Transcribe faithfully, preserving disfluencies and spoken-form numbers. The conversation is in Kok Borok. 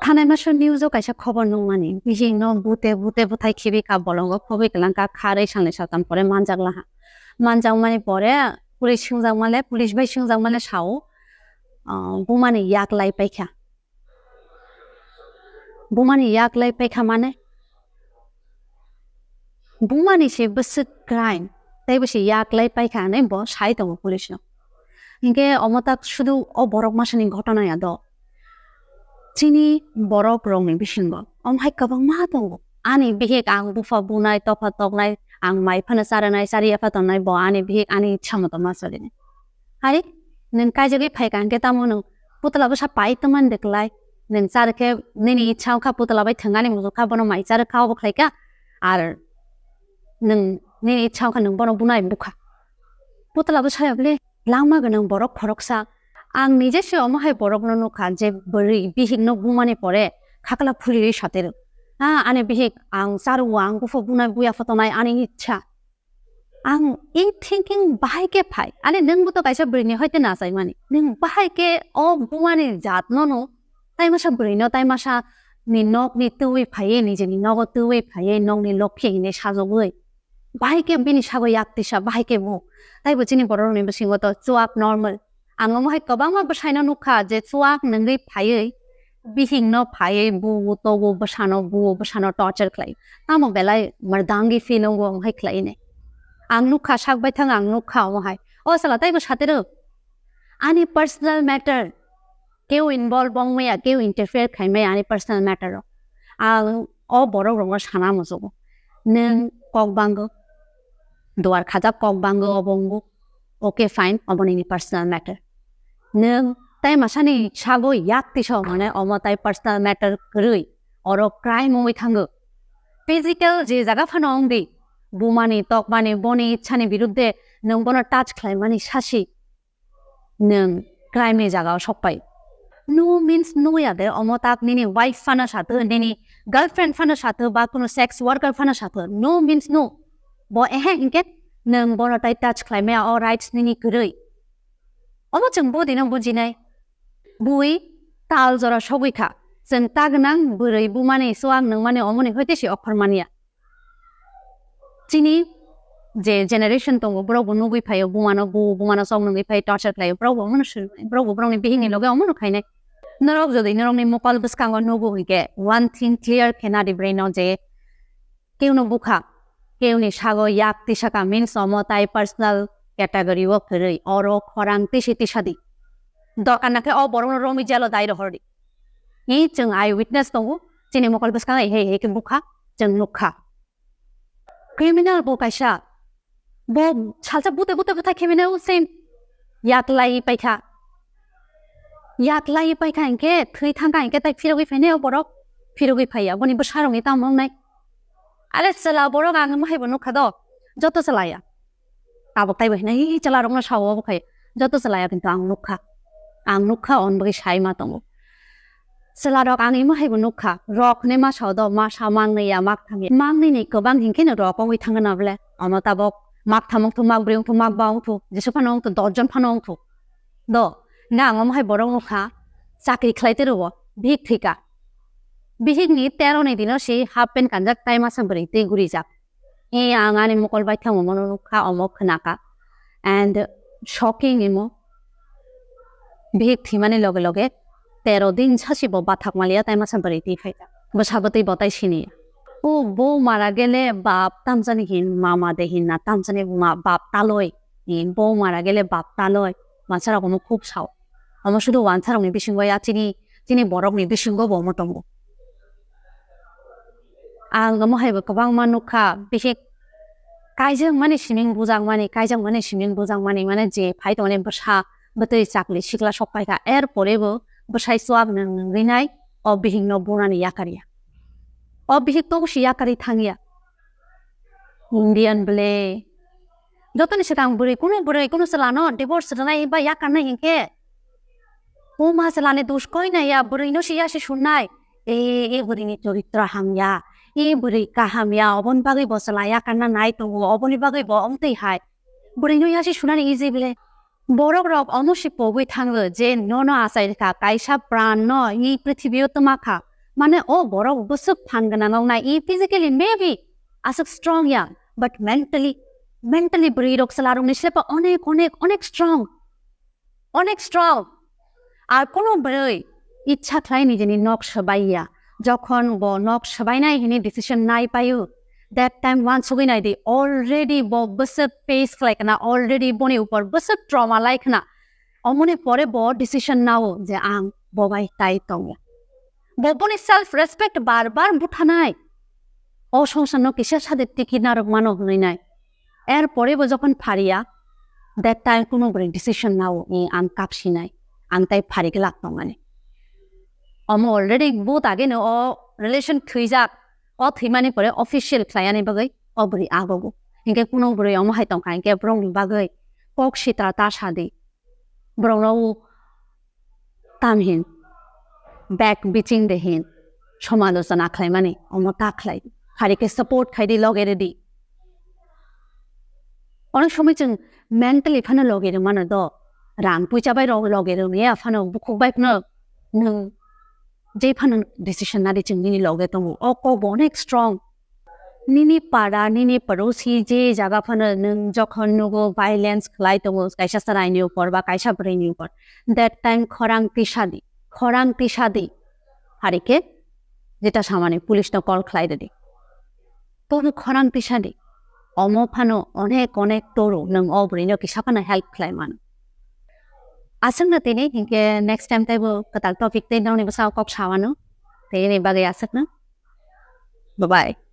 Thanai masa news o kaisa khobor nukmani, bihik no bute bute bwthai khibi kha, bolongo khobwi kwlangkha, kharwi salni saltam pore manjak laha. Manjakmani pore police swngjakmale, police bai swngjakmale sao, ah, bumani yak lai paikha. Bumani yak lai paikha mane, bumani se bwswk crime, tei bo se yak lai paikha hinwi bo sai tongo police no. Hinkhe omo tak sudu o borok masani ghotona ya do. Chini borok rokni bisingo omo hai kwbangma tongo. Ani bihik ang bupha bunai, topha toknai, ang mai phano charanai, chariya pha tongnai, bo ani bihik ani ichha moto ma solinai. Hai, nwng kaijagwi phaikha hinkhe tamo nwng putla bwsa pai tongmani de kwlai. Nwng charwkhe nini ichha wngkha putla bai thwngani muchungkha bono mai charwkha obo khlaikha. Ar nwng nini ichha wngkha nwng bono bunai bukha. Putla bwsaya bole langma gwnang borok khoroksa. Ang nije se omo hai borokno nukha je bwrwi bihikno bumani pore khakla phuriwi satero. Ha, ani bihik ang charwo, ang bupha bunai buya pha tongnai ani ichha. Ang e thinking bahai khe phai. Ani nwng bo to kaisa bwrwini hoite nachaimani. Nwng bahai khe o bumani jatno no, tai masa bwrwino, tai masa ni nokni twiwi phaiwi, nijeni nogo twiwi phaiwi, nokni lokhi hinwi sajogwi. Bahai khe bini sago yak tisa, bahai khe bo. Tai bo chini borok rokni bisingo to chuak normal. Ang omo hai kwbangma bwsaino nukha je chuak nungwi phaiwi, bihikno phaiwi buo togo bwsano, buo bwsano torture khlai. Tamo belai mardangi feel wngo omo hai khlai ne. Ang nukha sak baithang ang nukha omo hai. O sala taibo satero. Ani personal matter. Keu involve wngmaya, keu interfere khaimaya ani personal matter o. Ang o borok rokno sana muchugo. Nwng kok bango. Duar khajak kok bango obo wngo. Okay, fine, obo nini personal matter. Nwng tai masani sago yak tisa mane omo tai personal matter kwrwi. Oro crime wngwi thango. Physical je jaga phano wngdi. Bumani, tokmani, boni ichhani birudde nwng bono touch khlaimani sasi. Nwng crime ni jaga o sok pai. No means no ya de, omo tak nini wife phano sato, nini girlfriend phano sato, ba kuno sex worker phano sato. No means no. Bo ehe hinkhe nwng bono tai touch khlaimaya o rights nini kwrwi. Omo chwng budi no bujinai. Bui tal jora sogwi kha. Chwng ta gwnang bwrwi bumani chuak nungmani omoni hoite se okhor manya. Chini je generation tongo, borok bo nugwi phaio, bumano bu, bumano chok nungwi phai, torture khlaio, borok bo omono swnwi, borok bo borokni bihikni loge omono khainai. Norok jodi norokni mokol bwskango nugo hinkhe, one thing clear khe nadi brain o je, keuno bukha, keuni sago yak tisaka means omo tai personal category o kwrwi, oro khorang tisi tisadi. Dorkar nakhe o borokno romwi jail o dai rohordi. Hi chwng eye witness tongo, chini mokol bwskango hei hei khe bukha, chwng nukha. Criminal bo kaisa. Bo salsa bute bute bwthai khemene o same. Yak lai paikha. Yak lai paikha hinkhe thwi thangkha hinkhe tai phirogwi phainai o borok. Phirogwi phaiya. Boni bwsarokni tamo wngnai. Are chwla borok ang mohaibo nukha do. Joto chwlaya. Tabuk taibo hinai hi chwlarokno sao obo khai. Joto chwlaya kintu ang nukha. Ang nukha on bagwi sai ma tongo. Chwlarok ang imo haibo nukha, rok hinwi masa do, masa mangni ya, maktham ya. Mangni ni kwbang hinkhe no rok wngwi thangna bole. Omo tabok maktham wngthu, makbrwi wngthu, makba wngthu, jesu phano wngthu, dos jon phano wngthu. Do, nga ang omo hai borok nukha, chakri khlai tei rwo, bihik thwika. Bihik ni tero ni dino si half pant kanjak tai masa bwrwi twi gurijak. E, ang ani mokol bai thangmo mono nukha, omo khwnakha. And shocking imo. Bihik thwimani loge loge tero din sasi bo bathak maliya tai masa bwrwi twi phaikha. Bwsa bwtwi bo tai siniya. O bo mara gele bap tamjani hin mama de hinna tamjani ma bap taloi. E, bo mara gele bap taloi. Wansarok omo khub sao. Omo sudu wansarokni bisingo ya chini, chini borokni bisingo bo omo tongo. Ang omo hai bo kwbangma nukha, bihik kaijak mani siming bujak mani, kaijak mani siming bujak mani, mane je phai tongmani bwsa bwtwi chakli sikla sok paikha, er pore bo bwsai chuak nang nang rinai o bihik no bunani yakar ya. O bihik to busi yakari thangya. Indian bwle. Jotoni swkang bwrwi, kunu bwrwi, kunu chwla no divorce rwnai ba yakarnai hinkhe. O ma chwlani dos koi nai ya, bwrwi no se ya se sunnai. E, e bwrwi ni choritro hamya, e bwrwi kaham ya, oboni bagwi bo chwla yakarna nai tongo, oboni bagwi bo wngtwi hai. Bwrwi no ya se sunani easy bwle. Borok rok omo se pogwi thango je nono achai rwkha, kaisa pran no e prithibi o twma kha. Mane o borok bwswk phan gwnang wng nai, i physically maybe aswk strong ya, but mentally, mentally bwrwi rok chwla rok ni slepa onek, onek, onek strong, onek strong. Ar kono bwrwi ichha khlai nijini nok swbai ya, jokhon bo nok swbai nai hini decision nai paio, that time wansugwi nai di, already bo bwswk face khlai khna, already boni upor bwswk trauma lai khna, omoni pore bo decision nao je ang bo bai tai tongya. Bo boni self respect bar bar buthanai. O songsarno kisa sade tiki narwk mano hwnwi nai. Er pore bo jokhon phariya, that time kuno bwrwi decision nao, "I ang kapsinai, ang tai phari glak tongmani." Omo already but ageno o relation thwijak, o thwimani pore official khlaiyani bagwi o bwrwi agogo. Hinkhe kuno bwrwi omo hai tongkha hinkhe borokni bagwi kok sitra ta sadi. Borokno tamhin back biching de hin somalochona khlaimani omo ta khlai, phari khe support khai di, loge rw di. Onek somoi chwng mentally phano loge rw mano do, rang puisa bai rok loge rw ya phano, bukhuk bai phano nwng je phano decision nadi chwng nini loge tongo, o kok bo onek strong. Nini para, nini parosi je jaga phano nwng jokhon nugo violence khlai tongo kaisa chwraini upor ba kaisa bwrwini upor, that time khorang tisa di, khorang tisa di. Hari khe jeta samani police no call khlai di. Tobo khorang tisa di. Omo phano onek onek toro nwng o bwrwino kisa phano help khlai mano. Aswkno tini hinkhe next time teibo kwtal topic tei nokni bwsao kok sawano. Tei ini bagwi aswkno. Bye bye.